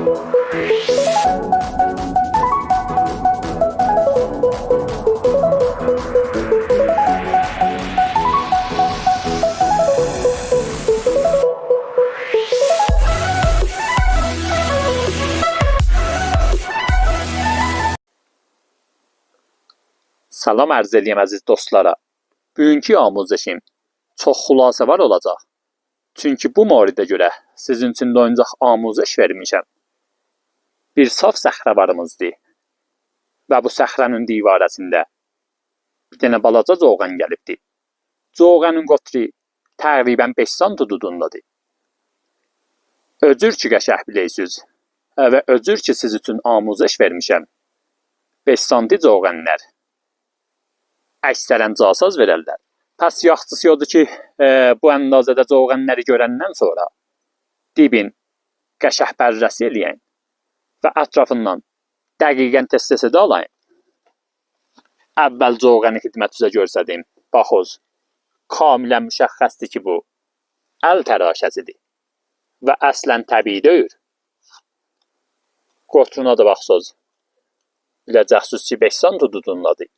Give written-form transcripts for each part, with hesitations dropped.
Salam ərz eləyəm əziz dostlara. Bugünkü amuzişim çox xülasəvar olacaq. Çünki bu moridə görə sizin üçün doyuncaq amuziş vermişəm. Bir saf səhrə varımızdır. Və bu səhrənin divarəsində bir dənə balaca coğan gəlibdi. Coğanın qotri təqribən 5 sant hududundadır. Özür ki qəşəh biləysiz və özür ki siz üçün amuziş vermişəm. 5 santi coğanlar əksərən casaz verərlər. Pəs yaxşısı odur ki, bu əndazədə coğanları görəndən sonra dibin qəşəh bərrəsi eləyən və ətrafından dəqiqən test də alayım. Əvvəl coğanı xidmət üzə görsədim. Baxoz, kamilən müşəxxəsdir ki, bu əl təraşəsidir və əslən təbii deyil. Qotruna da baxsoz, biləcəksiniz ki, 5 sant hududundadır.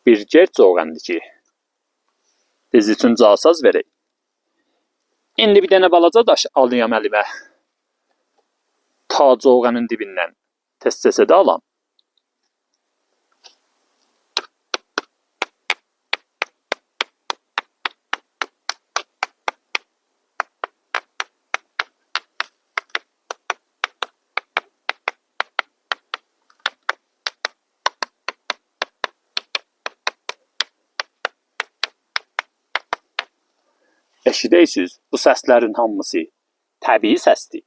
Bir gec coğandır ki, biz üçün casaz verək. İndi bir dənə balaca daş alayam əlimə. Ta coğanın dibindən tez-tez də alam. Eşidəysiniz, bu səslərin hamısı təbii səsdir.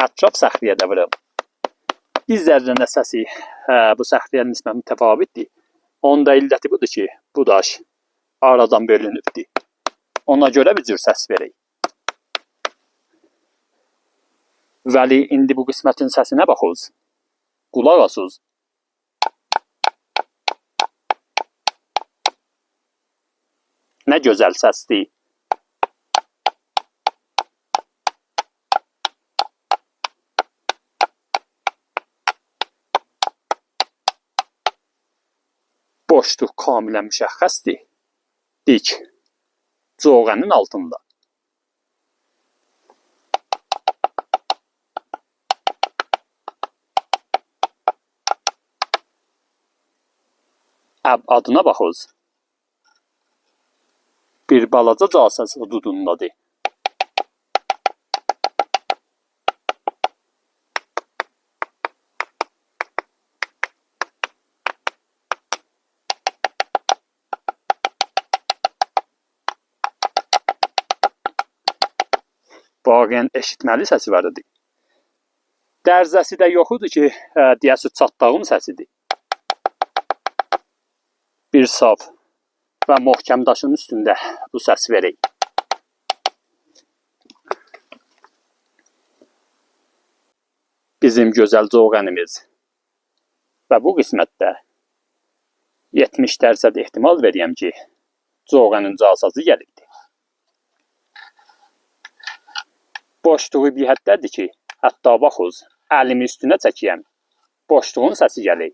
Ətraf səxriyə də vurum. Bir zərrənə səsi bu səxriyə nisbət mütəfavitdir. Onda illəti budur ki, bu daş aradan bölünübdür. Ona görə bir cür səs verək. Vəli indi bu qismətin səsinə baxız. Qulaq asız. Nə gözəl səsdir. Boşluq kamilən müşəxxəsdir. Dik. Coğanın altında. Əbadına baxız. Bir balaca casas hududundadır. Vaqəən eşitməli səsi var idi. Dərzəsi də yox idi ki, deyəsi çatdağın səsidir. Bir saf və möhkəm daşın üstündə bu səs verək. Bizim gözəl coğanımız və bu qismətdə 70% ehtimal verəyəm ki, coğanın casazı gəlibdir. Boşluğu bir həddədir ki, hətta baxız, əlimi üstünə çəkiyəm, boşluğun səsi gəlir.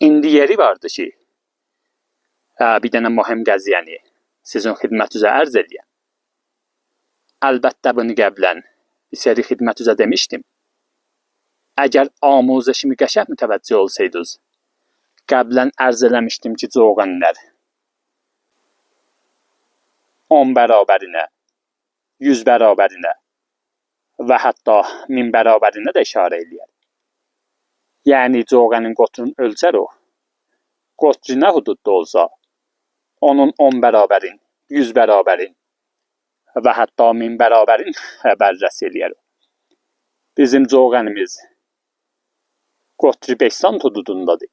İndi yeri vardı ki, bir dənə mühim qəziyyəni sizin xidmətinizə ərz eləyəm. Əlbəttə bunu qəblən bir seri xidmətinizə demişdim. Əgər amuzişimi qəşəng mütəvəccüh olsaydınız, qəblən ərz eləmişdim ki, coğanlar 10 bərabərinə, 100 bərabərinə və hətta 1000 bərabərinə də işarə eləyər. Yəni coğanın qotrunu ölçər o. Qotri nə hududda olsa, onun 10 bərabərin, 100 bərabərin və hətta 1000 bərabərin bərrəsi eləyər. Bizim coğanımız qotri 5 sant hududundadır.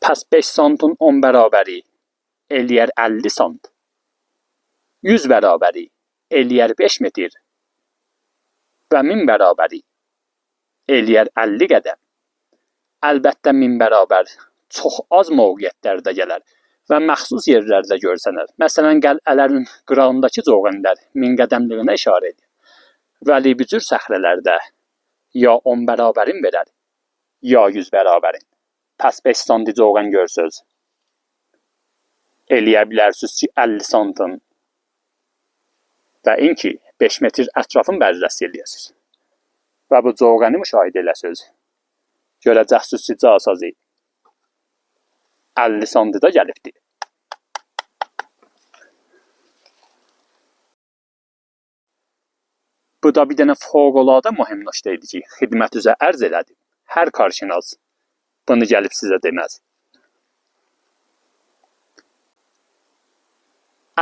Pəs 5 santın 10 bərabəri eləyər 50 sant. 100 bərabəri eləyər 5 metr və 1000 bərabəri eləyər 50 qədəm. Əlbəttə 1000 bərabər çox az mövqiyyətlərdə gələr və məxsus yerlərdə görsənər. Məsələn, qələlərin qırağındakı coğənlər 1000 qədəmliyinə işarə edir. Vəli bücür səhrələrdə ya 10 bərabərin verər, ya 100 bərabərin. Pəs 5 santi coğən görsöz. Eləyə bilərsiniz ki, 50 santın və inki 5 metr ətrafın bərrəsi eləyəsiniz. Və bu coğəni müşahidə eləsiniz. Görəcəksiniz ki, casazı 50 santidə gəlibdir. Bu da bir dənə fövqəladə mühim nöqtə idi ki, xidmətinizə ərz elədim. Hər karşınaz bunu gəlib sizə deməz.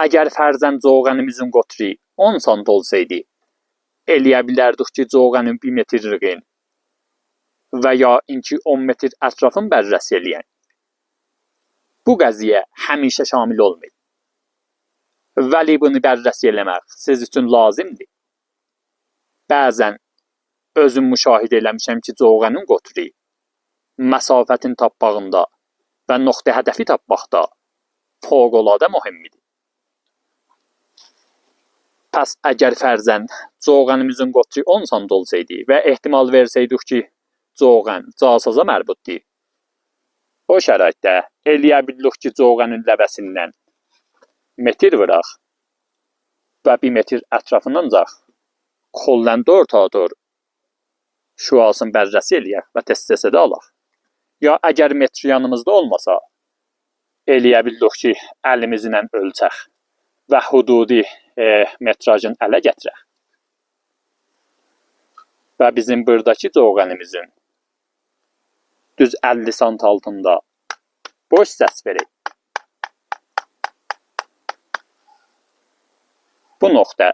Əgər fərzən coğənimizin qotri 10 sant olsaydı, eləyə bilərdik ki, coğənin 1 metrliyin və ya inki 10 metr ətrafın bərrəsi eləyən. Bu qəziyə həmişə şamil olmayır. Vəli bunu bərrəsi eləmək siz üçün lazımdır. Bəzən özüm müşahidə eləmişəm ki, coğənin qotri məsafətin tapmağında və nöqtə hədəfi tapmaqda fövqəladə mühimdir. Pəs əgər fərzən coğənimizin qotri 10 sant olsaydı və ehtimal versəydik ki, coğən casaza mərbutdur. O şəraitdə eləyə bilirik ki, coğənin ləvəsindən metr vuraq və 1 metr ətrafından ancaq kollən 4 şüasın bərrəsi eləyək və tez-tez də alaq. Ya əgər metr yanımızda olmasa, eləyə bilirik ki, əlimizlə ölçək və hududi metrajın ələ gətirək. Və bizim buradakı coğənimizin düz 50 sant altında boş səs verir. Bu nöqtə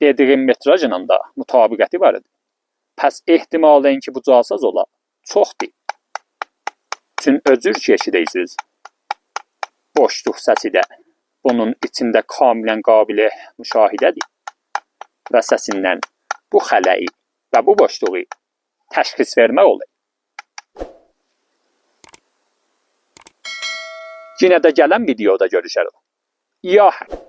dediyim metrajla da mutabiqəti var idi. Pəs ehtimalın ki, bu casaz ola çoxdur. Çün özür ki, eşidəysiniz. Boşluq səsi də bunun içində kamilən qabili müşahidədir və səsindən bu xələyi və bu boşluğu təşxis vermək olur. Yenə də gələn videoda görüşərik. Ya Haqq.